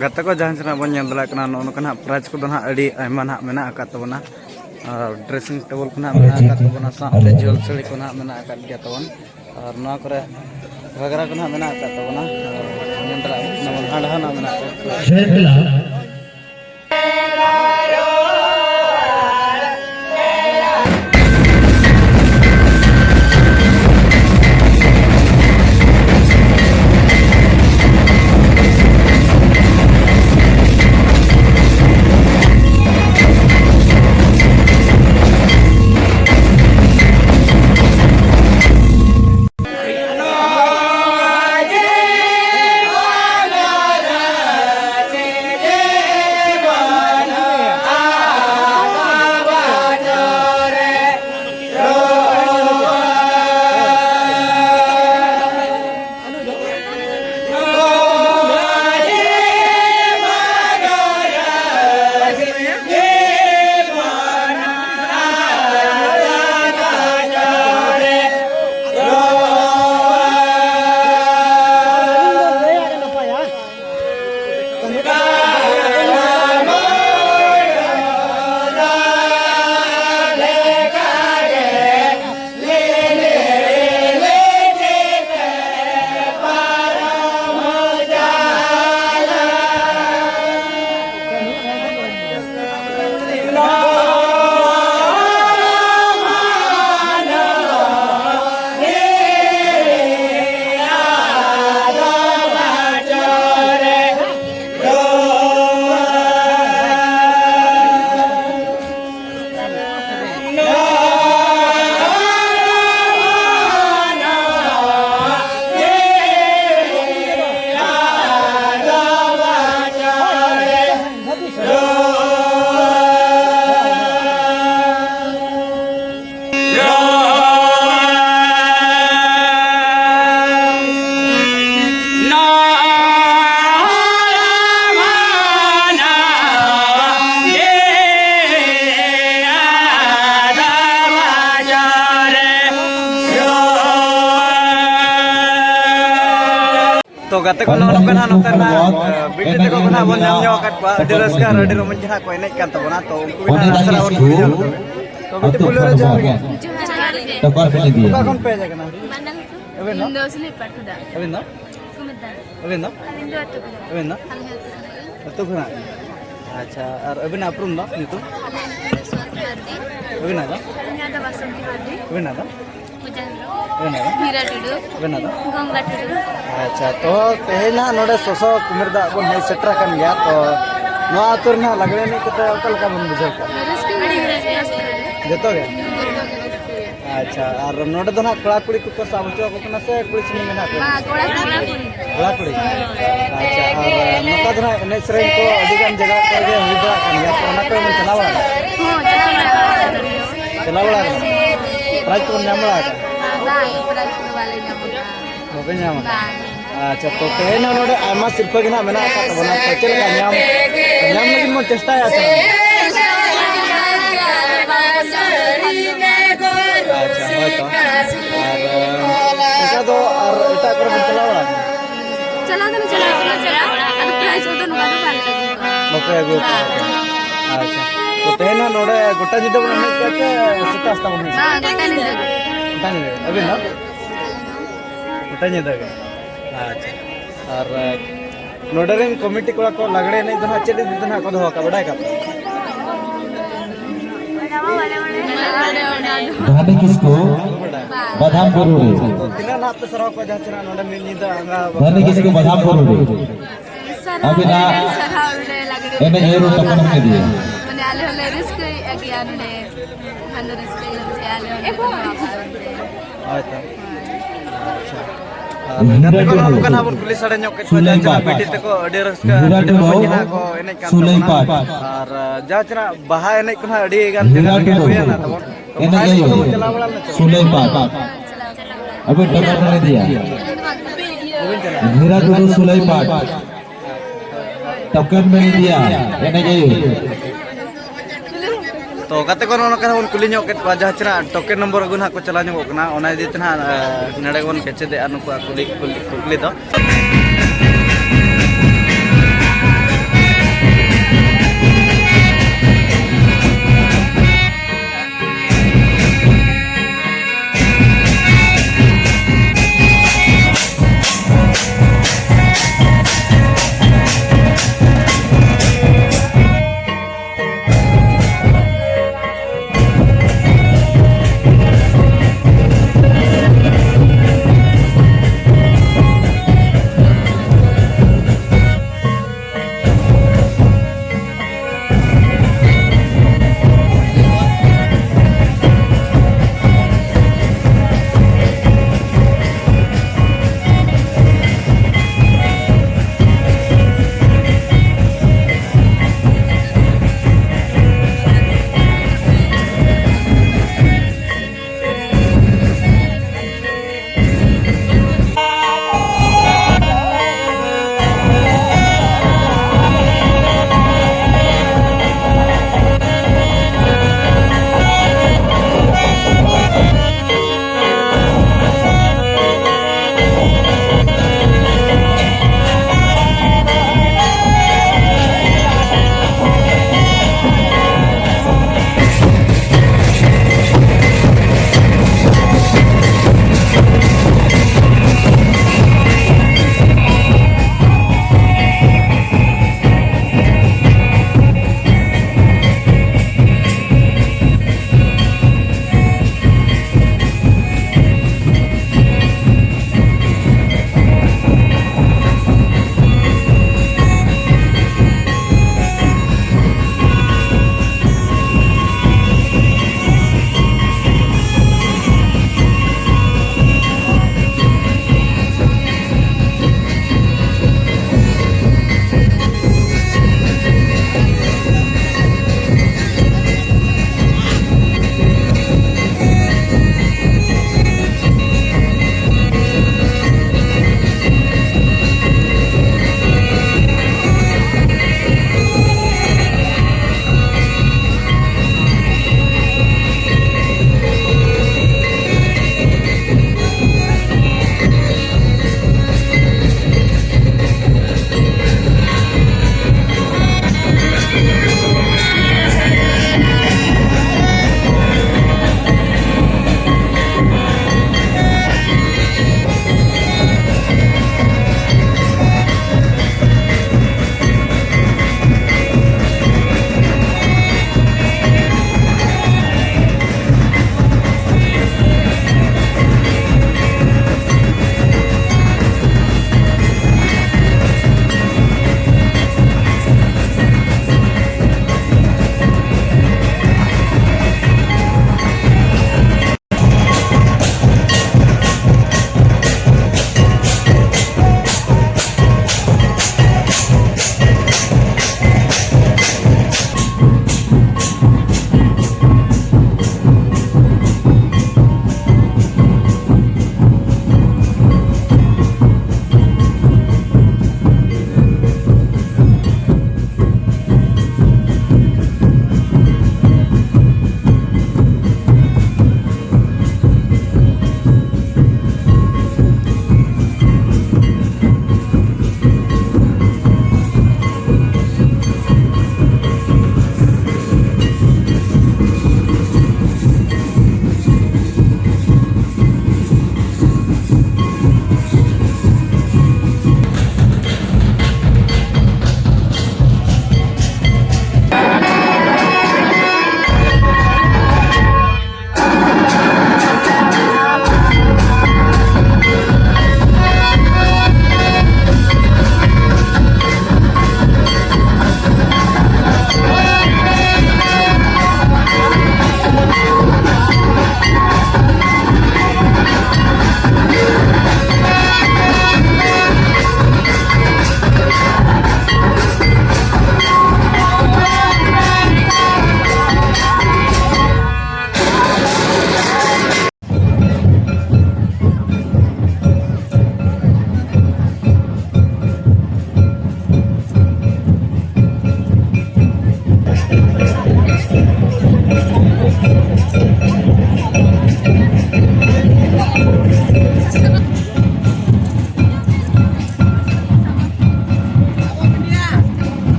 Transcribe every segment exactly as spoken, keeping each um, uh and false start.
ᱜᱟᱛᱮ ᱠᱚ, ᱡᱟᱦᱟᱸ ᱥᱮᱱᱟᱜ ᱵᱚᱱ ᱧᱮᱞ ᱫᱟᱲᱮᱭᱟᱜ ᱠᱟᱱᱟ, ᱱᱚᱜᱼᱚ ᱱᱚᱝᱠᱟ ᱱᱟᱦᱟᱜ prize ᱠᱚᱫᱚ ᱱᱟᱦᱟᱜ ᱟᱹᱰᱤ ᱟᱭᱢᱟ ᱱᱟᱦᱟᱜ ᱢᱮᱱᱟᱜ ᱟᱠᱟᱫ ᱛᱟᱵᱚᱱᱟ᱾ ᱟᱨ dressing table ᱠᱚ ᱱᱟᱦᱟᱜ ᱢᱮᱱᱟᱜ ᱟᱠᱟᱫ ᱛᱟᱵᱚᱱᱟ, ᱥᱟᱶᱛᱮ ᱡᱷᱟᱹᱞ ᱥᱟᱹᱲᱤ ᱠᱚ ᱱᱟᱦᱟᱜ ᱢᱮᱱᱟᱜ ᱟᱠᱟᱫ ᱜᱮᱭᱟ ᱛᱟᱵᱚᱱ᱾ ᱟᱨ ᱱᱚᱣᱟ ᱠᱚᱨᱮ ᱜᱷᱟᱜᱽᱨᱟ ᱠᱚ ᱱᱟᱦᱟᱜ ᱢᱮᱱᱟᱜ ᱟᱠᱟᱫ ᱛᱟᱵᱚᱱᱟ᱾ ᱟᱨ ᱧᱮᱞ ᱫᱟᱲᱮᱭᱟᱜ ᱠᱟᱱᱟ ᱵᱚᱱ, ᱦᱟᱸᱰᱷᱟ ᱱᱟᱦᱟᱜ ᱢᱮᱱᱟᱜ ᱟᱠᱟᱫ᱾ ᱛᱚ ᱜᱟᱛᱮ ᱠᱚ, ᱱᱚᱜᱼᱚ ᱱᱚᱝᱠᱟ ᱱᱟᱦᱟᱜ ᱱᱚᱛᱮ ᱱᱟᱦᱟᱜ, ᱮ, ᱵᱤᱴᱤ ᱛᱟᱠᱚ ᱠᱚ ᱱᱟᱦᱟᱜ ᱵᱚᱱ ᱧᱟᱢ ᱧᱚᱜ ᱟᱠᱟᱫ ᱠᱚᱣᱟ, ᱟᱹᱰᱤ ᱨᱟᱹᱥᱠᱟᱹ ᱟᱨ ᱟᱹᱰᱤ ᱨᱚᱢᱚᱡᱽ ᱜᱮ ᱱᱟᱦᱟᱜ ᱠᱚ ᱮᱱᱮᱡ ᱠᱟᱱ ᱛᱟᱵᱚᱱᱟ᱾ ᱛᱚ ᱩᱱᱠᱩ ᱜᱮ ᱱᱟᱦᱟᱜ ᱟᱥᱲᱟ ᱵᱚᱱ ᱠᱩᱞᱤ ᱧᱚᱜ ᱠᱚᱣᱟ᱾ ᱛᱚ ᱵᱤᱴᱤ, ᱯᱩᱭᱞᱩ ᱨᱮ ᱡᱚᱦᱟᱨ ᱜᱮ᱾ ᱡᱚᱦᱟᱨ ᱜᱮ᱾ ᱚᱠᱟ ᱠᱷᱚᱱ ᱯᱮ ᱦᱮᱡ ᱟᱠᱟᱱᱟ? ᱟᱹᱵᱤᱱ ᱫᱚ? ᱤᱧ ᱫᱚ ᱥᱩᱞᱟᱹᱭᱯᱟᱲ ᱠᱷᱚᱱᱟᱜ᱾ ᱟᱹᱵᱤᱱ ᱫᱚ? ᱠᱩᱢᱤᱫ ᱫᱟ᱾ ᱟᱹᱵᱤᱱ ᱫᱚ? ᱟᱹᱞᱤᱧ ᱫᱚ ᱟᱹᱛᱩ ᱠᱷᱚᱱᱟᱜ᱾ ᱟᱹᱵᱤᱱ ᱫᱚ? ᱟᱹᱞᱤᱧ ᱦᱚᱸ ᱟᱹᱛᱩ ᱠᱷᱚᱱᱟᱜ ᱜᱮ᱾ ᱟᱹᱛᱩ ᱠᱷᱚᱱᱟᱜ᱾ ᱟᱪᱪᱷᱟ, ᱟᱨ ᱟᱹᱵᱤᱱᱟᱜ ᱩᱯᱨᱩᱢ ᱫᱚ, ᱧᱩᱛᱩᱢ? ᱟᱹᱞᱤᱧᱟᱜ ᱫᱚ ᱵᱟᱥᱚᱱᱛᱤ ᱢᱟᱨᱰᱤ᱾ ᱟᱹᱵᱤᱱᱟᱜ ᱫᱚ? ᱟᱹᱞᱤᱧᱟᱜ ᱫᱚ ᱵᱟᱥᱚᱱᱛᱤ ᱢᱟᱨᱰᱤ᱾ ᱟᱹᱵᱤᱱᱟᱜ ᱫᱚ? ᱢᱤᱨᱟ ᱴᱩᱰᱩ᱾ ᱟᱹᱵᱤᱱᱟᱜ ᱫᱚ? ᱜᱚᱝᱜᱟ ᱴᱩᱰᱩ᱾ ᱟᱪᱪᱷᱟ, ᱛᱚ ᱛᱮᱦᱮᱧ ᱱᱟᱦᱟᱜ ᱱᱚᱰᱮ ᱥᱚᱥᱚ ᱠᱩᱢᱤᱨ ᱫᱟᱜ ᱵᱚᱱ ᱦᱮᱡ ᱥᱮᱴᱮᱨ ᱟᱠᱟᱱ ᱜᱮᱭᱟ, ᱛᱚ ᱱᱚᱣᱟ ᱟᱹᱛᱩ ᱨᱮ ᱱᱟᱦᱟᱜ ᱞᱟᱜᱽᱲᱮ ᱮᱱᱮᱡ ᱠᱟᱛᱮ ᱚᱠᱟ ᱞᱮᱠᱟ ᱵᱚᱱ ᱵᱩᱡᱷᱟᱹᱣ ᱠᱮᱫᱟ? ᱨᱟᱹᱥᱠᱟᱹ ᱜᱮ ᱨᱟᱹᱥᱠᱟᱹ᱾ ᱡᱚᱛᱚ ᱜᱮ? ᱡᱚᱛᱚ ᱜᱮ ᱨᱟᱹᱥᱠᱟᱹ᱾ ᱟᱪᱪᱷᱟ, ᱟᱨ ᱱᱚᱰᱮ ᱫᱚ ᱱᱟᱦᱟᱜ ᱠᱚᱲᱟ ᱠᱩᱲᱤ ᱠᱚᱠᱚ ᱥᱟᱵ ᱦᱚᱪᱚ ᱟᱠᱚ ᱠᱟᱱᱟ ᱥᱮ ᱠᱩᱲᱤ ᱥᱩᱢᱩᱝ ᱜᱮ ᱱᱟᱦᱟᱜ ᱠᱚ? ᱵᱟᱝ, ᱠᱚᱲᱟ ᱠᱩᱲᱤ᱾ ᱠᱚᱲᱟ ᱠᱩᱲᱤ? ᱟᱪᱪᱷᱟ, ᱟᱨ ᱱᱚᱝᱠᱟ ᱫᱚ ᱱᱟᱦᱟᱜ ᱮᱱᱮᱡ ᱥᱮᱨᱮᱧ ᱠᱚ ᱟᱹᱰᱤ ᱜᱟᱱ ᱡᱟᱭᱜᱟ ᱠᱚᱨᱮ ᱜᱮ ᱦᱩᱭ ᱵᱟᱲᱟᱜ ᱠᱟᱱ ᱜᱮᱭᱟ, ᱛᱚ ᱚᱱᱟ ᱠᱚᱨᱮ ᱵᱚᱱ ᱪᱟᱞᱟᱣ ᱵᱟᱲᱟ ᱠᱟᱱᱟ? ᱦᱚᱸ, ᱪᱟᱞᱟᱣ ᱵᱟᱲᱟ ᱠᱟᱱᱟ᱾ ᱪᱟᱞᱟᱣ ᱵᱟᱲᱟ ᱠᱟᱱᱟ? ᱯᱨᱟᱭᱤᱡᱽ ᱠᱚᱵᱚᱱ ᱧᱟᱢ ᱵᱟᱲᱟ ᱟᱠᱟᱫᱟ? ᱵᱟᱝ, ᱯᱨᱟᱭᱤᱡᱽ ᱠᱚᱫᱚ ᱵᱟᱞᱮ ᱧᱟᱢ ᱟᱠᱟᱫᱟ᱾ ᱵᱟᱯᱮ ᱧᱟᱢ ᱟᱠᱟᱫᱟ? ᱵᱟᱝ᱾ ᱟᱪᱪᱷᱟ, ᱛᱚ ᱛᱮᱦᱮᱧ ᱦᱚᱸ ᱱᱚᱰᱮ ᱟᱭᱢᱟ ᱥᱤᱨᱯᱟᱹ ᱜᱮ ᱱᱟᱦᱟᱜ ᱢᱮᱱᱟᱜ ᱟᱠᱟᱫ ᱛᱟᱵᱚᱱᱟ, ᱛᱚ ᱪᱮᱫ ᱞᱮᱠᱟ ᱧᱟᱢ, ᱧᱟᱢ ᱞᱟᱹᱜᱤᱫ ᱵᱚᱱ ᱪᱮᱥᱴᱟᱭᱟ ᱥᱮ ᱵᱟᱝ? ᱟᱪᱪᱷᱟ, ᱦᱳᱭ ᱛᱚ᱾ ᱟᱨ, ᱚᱱᱠᱟ ᱫᱚ ᱟᱨ ᱮᱴᱟᱜ ᱠᱚᱨᱮ ᱵᱚᱱ ᱪᱟᱞᱟᱣ ᱵᱟᱲᱟ ᱟᱠᱟᱱᱟ? ᱪᱟᱞᱟᱣ ᱫᱚᱞᱮ ᱪᱟᱞᱟᱣ ᱠᱟᱱᱟ, ᱟᱫᱚ ᱯᱨᱟᱭᱤᱡᱽ ᱠᱚᱫᱚ ᱱᱚᱝᱠᱟ ᱫᱚ ᱵᱟᱞᱮ ᱟᱹᱜᱩ ᱠᱟᱜᱼᱟ᱾ ᱵᱟᱯᱮ ᱟᱹᱜᱩ ᱠᱟᱜᱼᱟ? ᱵᱟᱝ᱾ ᱟᱪᱪᱷᱟ᱾ ᱛᱚ, ᱛᱮᱦᱮᱧ ᱦᱚᱸ ᱱᱚᱰᱮ ᱜᱚᱴᱟ ᱧᱤᱫᱟᱹ ᱵᱚᱱ ᱮᱱᱮᱡ ᱠᱮᱫᱟ ᱥᱮ ᱥᱮᱛᱟᱜ ᱥᱮᱛᱟᱜ ᱵᱚᱱ ᱮᱱᱮᱡ ᱠᱮᱫᱟ? ᱵᱟᱝ, ᱜᱚᱴᱟ ᱧᱤᱫᱟᱹ ᱜᱮ᱾ ᱜᱚᱴᱟ ᱧᱤᱫᱟᱹ ᱜᱮ᱾ ᱟᱹᱵᱤᱱ ᱫᱚ? ᱜᱚᱴᱟ ᱧᱤᱫᱟᱹ ᱜᱮ᱾ ᱟᱪᱪᱷᱟ᱾ ᱟᱨ, ᱮ, ᱱᱚᱰᱮ ᱨᱮᱱ ᱠᱚᱢᱤᱴᱤ ᱠᱚᱲᱟ ᱠᱚ ᱞᱟᱜᱽᱲᱮ ᱮᱱᱮᱡ ᱫᱚ ᱱᱟᱦᱟᱜ ᱪᱮᱫ ᱤᱫᱤ ᱛᱮ ᱱᱟᱦᱟᱜ ᱠᱚ ᱫᱚᱦᱚ ᱠᱟᱜᱼᱟ, ᱵᱟᱰᱟᱭ ᱠᱟᱜ ᱯᱮ? ᱫᱷᱟᱱᱤ ᱠᱤᱥᱠᱩ, ᱵᱟᱰᱟᱭ᱾ ᱵᱟᱫᱷᱟᱢ ᱵᱩᱨᱩ ᱨᱮ᱾ ᱛᱚ, ᱛᱤᱱᱟᱹᱜ ᱱᱟᱦᱟᱜ ᱯᱮ ᱥᱟᱨᱦᱟᱣ ᱠᱚᱣᱟ ᱡᱟᱦᱟᱸ ᱪᱮ ᱱᱟᱦᱟᱜ ᱱᱚᱰᱮ ᱢᱤᱫ ᱧᱤᱫᱟᱹ ᱟᱸᱜᱟ ᱫᱷᱟᱱᱤ ᱠᱤᱥᱠᱩ, ᱵᱟᱫᱷᱟᱢ ᱵᱩᱨᱩ ᱨᱮ᱾ ᱥᱟᱨᱦᱟᱣ ᱟᱹᱵᱤᱱᱟᱜ ᱟᱹᱰᱤ ᱥᱟᱨᱦᱟᱣ ᱱᱚᱰᱮ ᱞᱟᱜᱽᱲᱮ ᱮᱱᱮᱡ ᱮᱱᱮᱡ ᱨᱩ ᱠᱚ ᱛᱟᱵᱚᱱ ᱠᱟᱱ ᱜᱮᱭᱟ᱾ ᱢᱟᱱᱮ ᱟᱞᱮ ᱦᱚᱸᱞᱮ ᱨᱟᱹᱥᱠᱟᱹᱭᱮᱫ ᱜᱮᱭᱟ ᱱᱚᱰᱮ᱾ ᱠᱷᱟᱱ ᱫᱚ ᱨᱟᱹᱥᱠᱟᱹ ᱜᱮᱞᱮ ᱵᱩᱡᱷᱟᱹᱣᱟ ᱟᱞᱮ ᱦᱚᱸ ᱱᱚᱰᱮ ᱠᱚ ᱫᱚᱦᱚ ᱠᱟᱜᱼᱟ ᱢᱮᱱᱛᱮ᱾ ᱦᱳᱭ ᱛᱚ᱾ ᱟᱪᱪᱷᱟ᱾ ᱟᱨ ᱜᱟᱛᱮ ᱠᱚ ᱱᱚᱜᱼᱚ ᱱᱚᱝᱠᱟ ᱱᱟᱜ ᱵᱚᱱ ᱠᱩᱞᱤ ᱥᱟᱰᱮ ᱧᱚᱜ ᱠᱮᱫ ᱠᱚᱣᱟ, ᱡᱟᱦᱟᱸ ᱪᱮ ᱱᱟᱜ ᱵᱤᱴᱤ ᱛᱟᱠᱚ ᱟᱹᱰᱤ ᱨᱟᱹᱥᱠᱟᱹ, ᱟᱹᱰᱤ ᱨᱚᱢᱚᱡᱽ ᱜᱮ ᱱᱟᱜ ᱠᱚ ᱮᱱᱮᱡ ᱠᱟᱱ ᱛᱟᱵᱚᱱᱟ᱾ ᱟᱨ ᱡᱟᱦᱟᱸ ᱪᱮ ᱱᱟᱜ ᱵᱟᱦᱟ ᱮᱱᱮᱡ ᱠᱚ ᱱᱟᱜ ᱟᱹᱰᱤ ᱜᱟᱱ ᱡᱟᱭᱜᱟ ᱨᱮᱜᱮ ᱦᱩᱭᱮᱱᱟ ᱛᱟᱵᱚᱱ᱾ ᱛᱚ ᱵᱟᱦᱟ ᱮᱱᱮᱡ ᱠᱚ ᱪᱟᱞᱟᱣ ᱵᱟᱲᱟ ᱞᱮᱱᱟ ᱪᱮ ᱵᱟᱝ? ᱥᱩᱞᱟᱹᱭ ᱯᱟᱴ᱾ ᱟᱹᱵᱤᱱ ᱴᱟᱠᱟ ᱵᱮᱱ ᱤᱫᱤᱭᱟ᱾ ᱵᱟᱹᱵᱤᱱ ᱪᱟᱞᱟᱜᱼᱟ? ᱦᱤᱨᱟ ᱴᱩᱰᱩ ᱥᱩᱞᱟᱹᱭ ᱯᱟᱴ᱾ ᱴᱳᱠᱮᱱ ᱵᱮᱱ ᱤᱫᱤᱭᱟ, ᱮᱱᱮᱡ ᱟᱹᱭᱩᱨ᱾ ᱛᱚ ᱜᱟᱛᱮ ᱠᱚ, ᱱᱚᱜᱼᱚ ᱱᱚᱝᱠᱟ ᱵᱚᱱ ᱠᱩᱞᱤ ᱧᱚᱜ ᱠᱮᱫ ᱠᱚᱣᱟ, ᱡᱟᱦᱟᱸ ᱪᱮ ᱱᱟᱜ ᱴᱳᱠᱮᱱ ᱱᱚᱢᱵᱚᱨ ᱟᱹᱜᱩ ᱱᱟᱦᱟᱜ ᱠᱚ ᱪᱟᱞᱟᱣ ᱧᱚᱜᱚᱜ ᱠᱟᱱᱟ, ᱚᱱᱟ ᱤᱫᱤ ᱛᱮ ᱱᱟᱦᱟᱜ, ᱮ, ᱱᱚᱰᱮ ᱵᱚᱱ ᱠᱮᱪᱮᱫᱮᱜᱼᱟ ᱱᱩᱠᱩᱣᱟᱜ ᱠᱩᱞᱤ, ᱠᱩᱞᱤ, ᱠᱩᱠᱞᱤ ᱫᱚ᱾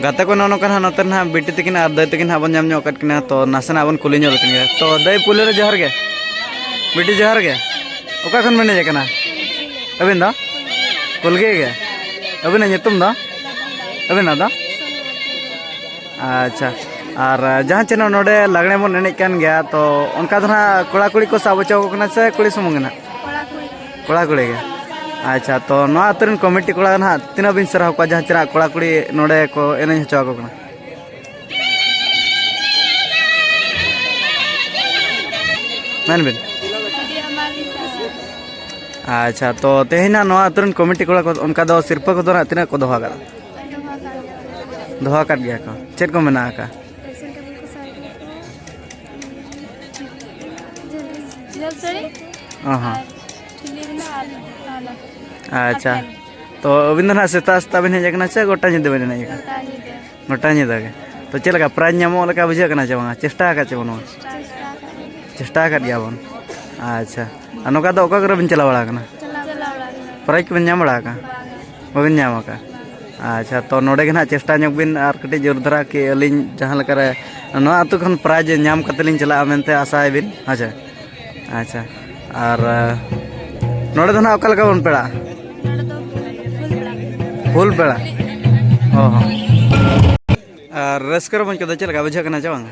ᱜᱟᱛᱮ ᱠᱚ, ᱱᱚᱜᱼᱚ ᱱᱚᱝᱠᱟ ᱱᱟᱦᱟᱜ ᱱᱚᱛᱮ ᱨᱮ ᱱᱟᱦᱟᱜ ᱵᱤᱴᱤ ᱛᱟᱹᱠᱤᱱ ᱟᱨ ᱫᱟᱹᱭ ᱛᱟᱹᱠᱤᱱ ᱦᱟᱸᱜ ᱵᱚᱱ ᱧᱟᱢ ᱧᱚᱜ ᱟᱠᱟᱫ ᱠᱤᱱᱟ᱾ ᱛᱚ ᱱᱟᱥᱮᱱᱟᱜ ᱵᱚᱱ ᱠᱩᱞᱤ ᱧᱚᱜ ᱞᱮᱠᱤᱱ ᱜᱮ᱾ ᱛᱚ ᱫᱟᱹᱭ, ᱯᱩᱭᱞᱩ ᱨᱮ ᱡᱚᱦᱟᱨ ᱜᱮ᱾ ᱵᱤᱴᱤ, ᱡᱚᱦᱟᱨ ᱜᱮ᱾ ᱚᱠᱟ ᱠᱷᱚᱱ ᱵᱮᱱ ᱦᱮᱡ ᱟᱠᱟᱱᱟ? ᱟᱹᱵᱤᱱ ᱫᱚ? ᱠᱩᱞᱜᱟᱹᱭ ᱜᱮ᱾ ᱟᱹᱵᱤᱱᱟᱜ ᱧᱩᱛᱩᱢ ᱫᱚ? ᱟᱹᱵᱤᱱᱟᱜ ᱫᱚ? ᱟᱪᱪᱷᱟ᱾ ᱟᱨ ᱡᱟᱦᱟᱸ ᱪᱮ ᱱᱚᱰᱮ ᱞᱟᱜᱽᱬᱮ ᱵᱚᱱ ᱮᱱᱮᱡ ᱠᱟᱱ ᱜᱮᱭᱟ, ᱛᱚ ᱚᱱᱠᱟ ᱫᱚ ᱱᱟᱦᱟᱜ ᱠᱚᱲᱟ ᱠᱩᱲᱤ ᱠᱚ ᱥᱟᱵ ᱦᱚᱪᱚ ᱟᱠᱚ ᱠᱟᱱᱟ ᱥᱮ ᱠᱩᱲᱤ ᱥᱩᱢᱩᱝ ᱜᱮ ᱱᱟᱦᱟᱜ? ᱠᱚᱲᱟ ᱠᱩᱲᱤ᱾ ᱠᱚᱲᱟ ᱠᱩᱲᱤ ᱜᱮ᱾ ᱟᱪᱪᱷᱟ, ᱛᱚ ᱱᱚᱣᱟ ᱟᱹᱛᱩ ᱨᱮᱱ ᱠᱚᱢᱤᱴᱤ ᱠᱚᱲᱟ ᱱᱟᱦᱟᱜ ᱛᱤᱱᱟᱹᱜ ᱵᱤᱱ ᱥᱟᱨᱦᱟᱣ ᱠᱚᱣᱟ, ᱡᱟᱦᱟᱸ ᱪᱮ ᱱᱟᱦᱟᱜ ᱠᱚᱲᱟ ᱠᱩᱲᱤ ᱱᱚᱰᱮ ᱠᱚ ᱮᱱᱮᱡ ᱦᱚᱪᱚ ᱟᱠᱚ ᱠᱟᱱᱟ? ᱢᱮᱱ ᱵᱤᱱ᱾ ᱟᱹᱰᱤ ᱟᱭᱢᱟ ᱞᱤᱧ ᱥᱟᱨᱦᱟᱣ᱾ ᱟᱪᱪᱷᱟ, ᱛᱚ ᱛᱮᱦᱮᱧ ᱱᱟᱦᱟᱜ ᱱᱚᱣᱟ ᱟᱹᱛᱩ ᱨᱮᱱ ᱠᱚᱢᱤᱴᱤ ᱠᱚᱲᱟ ᱠᱚ ᱚᱱᱠᱟ ᱫᱚ ᱥᱤᱨᱯᱟᱹ ᱠᱚᱫᱚ ᱱᱟᱦᱟᱜ ᱛᱤᱱᱟᱹᱜ ᱠᱚ ᱫᱚᱦᱚ ᱟᱠᱟᱫᱟ? ᱫᱚᱦᱚ ᱟᱠᱟᱫ ᱜᱮᱭᱟ᱾ ᱫᱚᱦᱚ ᱟᱠᱟᱫ ᱜᱮᱭᱟ ᱠᱚ᱾ ᱪᱮᱫ ᱠᱚ ᱢᱮᱱᱟᱜ ᱟᱠᱟᱫ? ᱯᱨᱮᱥᱮᱱᱴ ᱴᱮᱵᱚᱞ ᱠᱚ, ᱥᱟᱭᱠᱮᱞ ᱠᱚ, ᱡᱷᱟᱹᱞ, ᱡᱷᱟᱹᱞ ᱥᱟᱹᱲᱤ ᱚ ᱦᱚᱸ᱾ ᱟᱨ ᱴᱷᱤᱞᱤ ᱢᱮᱱᱟᱜᱼᱟ ᱟᱨ ᱚᱱᱟ ᱟᱪᱪᱷᱟ᱾ ᱟᱨ ᱯᱮᱱ᱾ ᱛᱚ ᱟᱹᱵᱤᱱ ᱫᱚ ᱱᱟᱦᱟᱜ ᱥᱮᱛᱟᱜ ᱥᱮᱛᱟᱜ ᱵᱤᱱ ᱦᱮᱡ ᱟᱠᱟᱱᱟ ᱥᱮ ᱜᱚᱴᱟ ᱧᱤᱫᱟᱹ ᱵᱤᱱ ᱮᱱᱮᱡ ᱟᱠᱟᱱᱟ? ᱜᱚᱴᱟ ᱧᱤᱫᱟᱹ᱾ ᱜᱚᱴᱟ ᱧᱤᱫᱟᱹ ᱜᱮ᱾ ᱛᱚ ᱪᱮᱫ ᱞᱮᱠᱟ ᱯᱨᱟᱭᱤᱡᱽ ᱧᱟᱢᱚᱜ ᱞᱮᱠᱟ ᱵᱩᱡᱷᱟᱹᱜ ᱠᱟᱱᱟ ᱪᱮ ᱵᱟᱝᱟ? ᱪᱮᱥᱴᱟ ᱟᱠᱟᱫ ᱪᱮ ᱵᱟᱹᱱᱩᱜᱼᱟ? ᱪᱮᱥᱴᱟ ᱟᱠᱟᱫ᱾ ᱪᱮᱥᱴᱟ ᱟᱠᱟᱫ ᱜᱮᱭᱟ ᱵᱚᱱ᱾ ᱟᱪᱪᱷᱟ᱾ ᱟᱨ ᱱᱚᱝᱠᱟ ᱫᱚ ᱚᱠᱟ ᱠᱚᱨᱮ ᱵᱤᱱ ᱪᱟᱞᱟᱣ ᱵᱟᱲᱟ ᱟᱠᱟᱱᱟ? ᱪᱟᱞᱟᱣ ᱵᱟᱲᱟ ᱟᱠᱟᱱᱟ᱾ ᱯᱨᱟᱭᱤᱡᱽ ᱠᱚᱵᱤᱱ ᱧᱟᱢ ᱵᱟᱲᱟ ᱟᱠᱟᱫᱟ? ᱵᱟᱝᱟ᱾ ᱵᱟᱹᱵᱤᱱ ᱧᱟᱢ ᱟᱠᱟᱫᱟ? ᱟᱪᱪᱷᱟ, ᱛᱚ ᱱᱚᱰᱮ ᱜᱮ ᱱᱟᱦᱟᱜ ᱪᱮᱥᱴᱟ ᱧᱚᱜ ᱵᱤᱱ ᱟᱨ ᱠᱟᱹᱴᱤᱡ ᱡᱳᱨ ᱫᱷᱟᱨᱟ, ᱠᱤ ᱟᱹᱞᱤᱧ ᱡᱟᱦᱟᱸ ᱞᱮᱠᱟᱨᱮ ᱱᱚᱣᱟ ᱟᱹᱛᱩ ᱠᱷᱚᱱ ᱯᱨᱟᱭᱤᱡᱽ ᱧᱟᱢ ᱠᱟᱛᱮ ᱞᱤᱧ ᱪᱟᱞᱟᱜᱼᱟ ᱢᱮᱱᱛᱮ ᱟᱥᱟᱭ ᱵᱤᱱ, ᱦᱮᱸ ᱥᱮ? ᱟᱪᱪᱷᱟ᱾ ᱟᱨ, ᱮ, ᱱᱚᱰᱮ ᱫᱚ ᱱᱟᱦᱟᱜ ᱚᱠᱟ ᱞᱮᱠᱟ ᱵᱚᱱ ᱯᱮᱲᱟᱜᱼᱟ? ᱱᱚᱰᱮ ᱫᱚ ᱯᱷᱩᱞ ᱯᱮᱲᱟ᱾ ᱯᱷᱩᱞ ᱯᱮᱲᱟ? ᱚ ᱦᱚᱸ᱾ ᱟᱨ ᱨᱟᱹᱥᱠᱟᱹ ᱨᱚᱢᱚᱡᱽ ᱠᱚᱫᱚ ᱪᱮᱫ ᱞᱮᱠᱟ ᱵᱩᱡᱷᱟᱹᱜ ᱠᱟᱱᱟ ᱪᱮ ᱵᱟᱝ?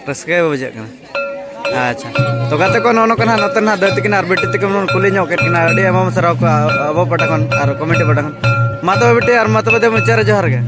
ᱨᱟᱹᱥᱠᱟᱹ ᱜᱮ ᱵᱩᱡᱷᱟᱹᱜ ᱠᱟᱱᱟ᱾ ᱟᱪᱪᱷᱟ, ᱛᱚ ᱜᱟᱛᱮ ᱠᱚ, ᱱᱚᱜᱼᱚ ᱱᱚᱝᱠᱟ ᱱᱟᱦᱟᱜ ᱱᱚᱛᱮ ᱱᱟᱦᱟᱜ ᱫᱟᱹᱭ ᱛᱟᱹᱠᱤᱱ ᱟᱨ ᱵᱤᱴᱤ ᱛᱟᱹᱠᱤᱱ ᱵᱚᱱ ᱠᱩᱞᱤ ᱧᱚᱜ ᱠᱮᱫ ᱠᱤᱱᱟ, ᱟᱹᱰᱤ ᱟᱭᱢᱟ ᱵᱚᱱ ᱥᱟᱨᱦᱟᱣ ᱠᱚᱣᱟ ᱟᱵᱚ ᱯᱟᱦᱴᱟ ᱠᱷᱚᱱ ᱟᱨ ᱠᱚᱢᱤᱴᱤ ᱯᱟᱦᱴᱟ ᱠᱷᱚᱱ᱾ ᱢᱟ ᱛᱚᱵᱮ ᱵᱤᱴᱤ, ᱟᱨ ᱢᱟ ᱛᱚᱵᱮ ᱫᱮ ᱢᱩᱪᱟᱹᱫ ᱨᱮ ᱡᱚᱦᱟᱨ ᱜᱮ᱾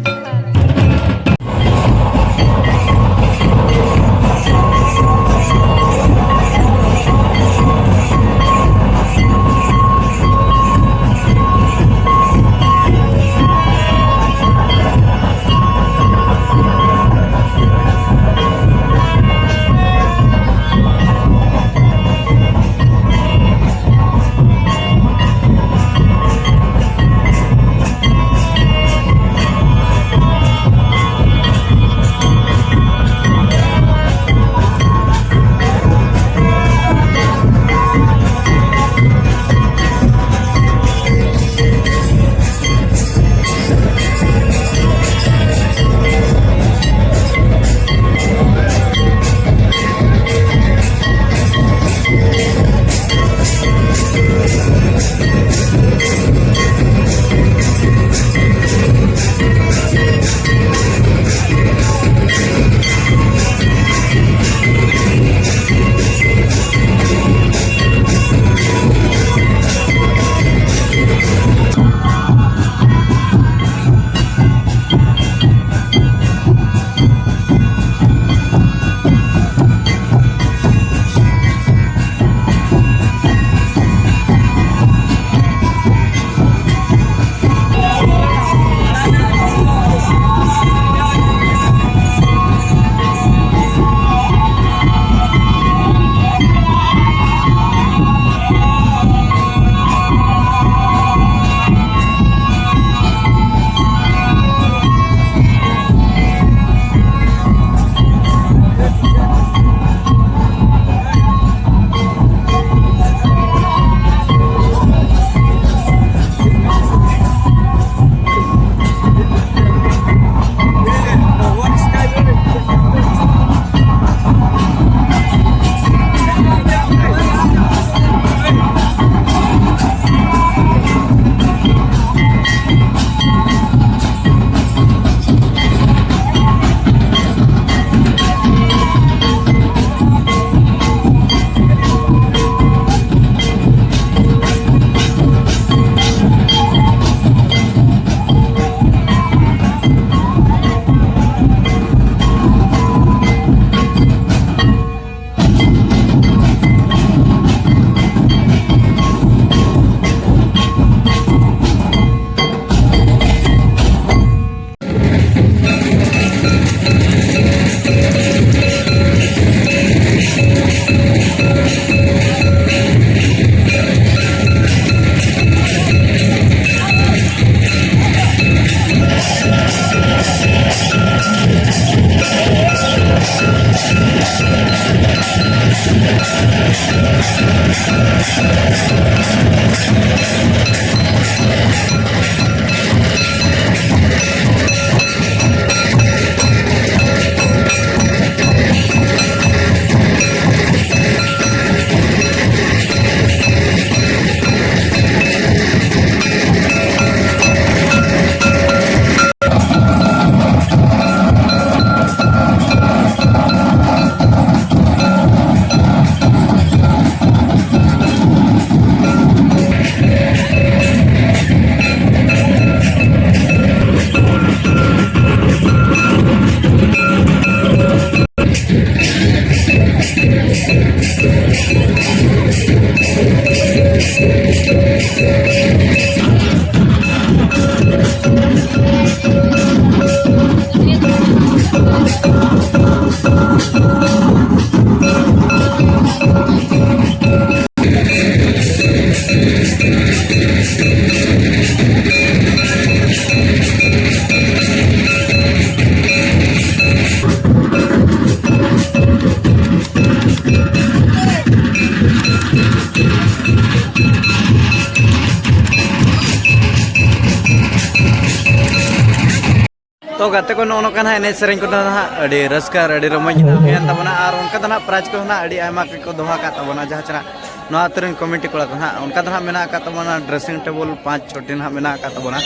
ᱛᱚ ᱜᱟᱛᱮ ᱠᱚ, ᱱᱚᱜᱼᱚ ᱱᱚᱝᱠᱟ ᱱᱟᱦᱟᱜ ᱮᱱᱮᱡ ᱥᱮᱨᱮᱧ ᱠᱚᱫᱚ ᱱᱟᱦᱟᱜ ᱟᱹᱰᱤ ᱨᱟᱹᱥᱠᱟᱹ ᱟᱨ ᱟᱹᱰᱤ ᱨᱚᱢᱚᱡᱽ ᱱᱟᱦᱟᱜ ᱦᱩᱭᱮᱱ ᱛᱟᱵᱚᱱᱟ᱾ ᱟᱨ ᱚᱱᱠᱟ ᱫᱚ ᱱᱟᱦᱟᱜ ᱯᱨᱟᱭᱤᱡᱽ ᱠᱚᱦᱚᱸ ᱱᱟᱦᱟᱜ ᱟᱹᱰᱤ ᱟᱭᱢᱟ ᱜᱮᱠᱚ ᱫᱚᱦᱚ ᱟᱠᱟᱫ ᱛᱟᱵᱚᱱᱟ, ᱡᱟᱦᱟᱸ ᱪᱮ ᱱᱟᱦᱟᱜ ᱱᱚᱣᱟ ᱟᱹᱛᱩ ᱨᱮᱱ ᱠᱚᱢᱤᱴᱤ ᱠᱚᱲᱟ ᱠᱚ ᱱᱟᱦᱟᱜ᱾ ᱚᱱᱠᱟ ᱫᱚ ᱱᱟᱦᱟᱜ ᱢᱮᱱᱟᱜ ᱟᱠᱟᱫ ᱛᱟᱵᱚᱱᱟ ᱰᱨᱮᱥᱤᱝ ᱴᱮᱵᱚᱞ ᱯᱟᱸᱪ ᱪᱷᱚᱴᱤ ᱱᱟᱦᱟᱜ ᱢᱮᱱᱟᱜ ᱟᱠᱟᱫ ᱛᱟᱵᱚᱱᱟ᱾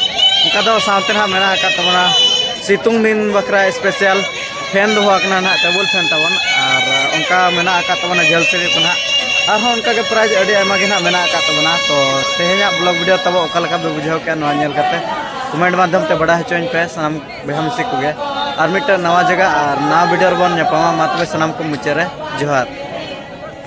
ᱚᱱᱠᱟ ᱫᱚ ᱥᱟᱶᱛᱮ ᱱᱟᱦᱟᱜ ᱢᱮᱱᱟᱜ ᱟᱠᱟᱫ ᱛᱟᱵᱚᱱᱟ ᱥᱤᱛᱩᱝ ᱫᱤᱱ ᱵᱟᱠᱷᱨᱟ ᱥᱯᱮᱥᱟᱞ ᱯᱷᱮᱱ ᱫᱚᱦᱚ ᱟᱠᱟᱱᱟ ᱱᱟᱦᱟᱜ, ᱴᱮᱵᱚᱞ ᱯᱷᱮᱱ ᱛᱟᱵᱚᱱ᱾ ᱟᱨ ᱚᱱᱠᱟ ᱢᱮᱱᱟᱜ ᱟᱠᱟᱫ ᱛᱟᱵᱚᱱᱟ ᱡᱷᱟᱹᱞ ᱥᱤᱲᱤ ᱠᱚ ᱱᱟᱦᱟᱜ᱾ ᱟᱨᱦᱚᱸ ᱚᱱᱠᱟ ᱜᱮ ᱯᱨᱟᱭᱤᱡᱽ ᱟᱹᱰᱤ ᱟᱭᱢᱟ ᱜᱮ ᱱᱟᱦᱟᱜ ᱢᱮᱱᱟᱜ ᱟᱠᱟᱫ ᱛᱟᱵᱚᱱᱟ᱾ ᱛᱚ ᱛᱮᱦᱮᱧᱟᱜ ᱵᱞᱚᱜ ᱵᱷᱤᱰᱤᱭᱳ ᱛᱟᱵᱚ ᱚᱠᱟ ᱞᱮᱠᱟ ᱯᱮ ᱵᱩᱡᱷᱟᱹᱣ ᱠᱮᱜᱼᱟ, ᱱᱚᱣᱟ ᱧᱮᱞ ᱠᱟᱛᱮ ᱠᱚᱢᱮᱱᱴ ᱢᱟᱫᱽᱫᱷᱚᱢ ᱛᱮ ᱵᱟᱲᱟᱭ ᱦᱚᱪᱚᱧ ᱯᱮ ᱥᱟᱱᱟᱢ ᱵᱚᱭᱦᱟ ᱢᱤᱥᱤ ᱠᱚᱜᱮ᱾ ᱟᱨ ᱢᱤᱫᱴᱟᱝ ᱱᱟᱣᱟ ᱡᱟᱭᱜᱟ ᱟᱨ ᱱᱟᱣᱟ ᱵᱷᱤᱰᱤᱭᱳ ᱨᱮᱵᱚᱱ ᱧᱟᱯᱟᱢᱟ᱾ ᱢᱟ ᱛᱚᱵᱮ ᱥᱟᱱᱟᱢ ᱠᱚ ᱢᱩᱪᱟᱹᱫ ᱨᱮ ᱡᱚᱦᱟᱨ᱾